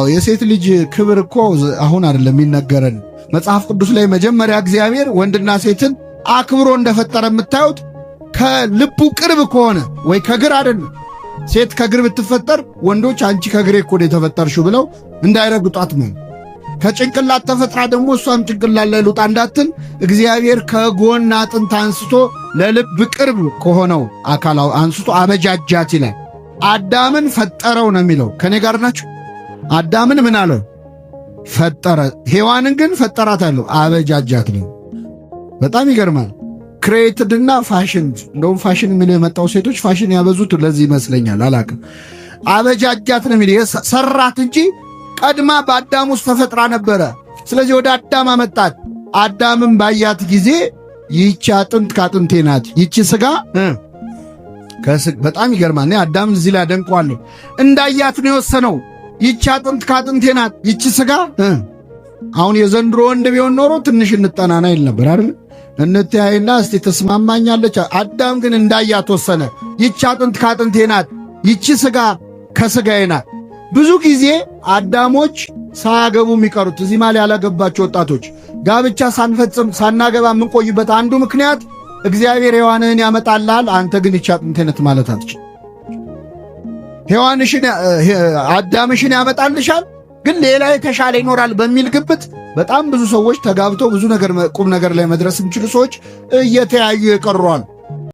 የሴት ልጅ ክብር እኮ አሁን አይደለም የሚነገረን። መጽሐፍ ቅዱስ ላይ መጀመሪያ እግዚአብሔር ወንድና ሴትን አክብሮ እንደፈጠረ የምታዩት ከልቡ ቅርብ ከሆነ ወይ ከግር አይደለም። ሴት ከግር ብትፈጠር ወንዶች አንቺ ከግሬ እኮ ነው የተፈጠርሽው ብለው እንዳይረግጧት ነው። ከጭንቅላት ተፈጥራ ደግሞ እሷም ጭንቅላት ላይ ልውጣ እንዳትል እግዚአብሔር ከጎን አጥንት አንስቶ ለልብ ቅርብ ከሆነው አካል አንስቶ አበጃጃት ይላል። አዳምን ፈጠረው ነው የሚለው። ከኔ ጋር ናችሁ? አዳምን ምን አለው? ፈጠረ። ሔዋንን ግን ፈጠራት አለው፣ አበጃጃት ነው። በጣም ይገርማል። Created እና ፋሽን፣ እንደውም ፋሽን የሚለው የመጣው ሴቶች ፋሽን ያበዙት ለዚህ ይመስለኛል፣ አላቅም። አበጃጃት ነው የሚለው፣ ሰራት እንጂ ቀድማ በአዳም ውስጥ ተፈጥራ ነበረ። ስለዚህ ወደ አዳም አመጣት። አዳምም ባያት ጊዜ ይህቺ አጥንት ከአጥንቴ ናት፣ ይቺ ስጋ። በጣም ይገርማል። እኔ አዳም እዚህ ላይ አደንቀዋለሁ። እንዳያት ነው የወሰነው። ይቺ አጥንት ከአጥንቴ ናት፣ ይቺ ስጋ። አሁን የዘንድሮ ወንድ ቢሆን ኖሮ ትንሽ እንጠናና ይል ነበር አይደል? እንተያይና እስቲ ተስማማኛለች። አዳም ግን እንዳያት ወሰነ። ይቺ አጥንት ከአጥንቴ ናት፣ ይቺ ስጋ ከስጋዬ ናት። ብዙ ጊዜ አዳሞች ሳያገቡ የሚቀሩት፣ እዚህ ማል ያላገባቸው ወጣቶች፣ ጋብቻ ሳንፈጽም ሳናገባ የምንቆይበት አንዱ ምክንያት እግዚአብሔር ሔዋንህን ያመጣልሃል፣ አንተ ግን ይቺ አጥንቴ ናት ማለት አትችል። ሔዋንሽን አዳምሽን ያመጣልሻል፣ ግን ሌላ የተሻለ ይኖራል በሚል ግብት በጣም ብዙ ሰዎች ተጋብተው ብዙ ነገር ቁም ነገር ላይ መድረስ የሚችሉ ሰዎች እየተያዩ የቀሯል።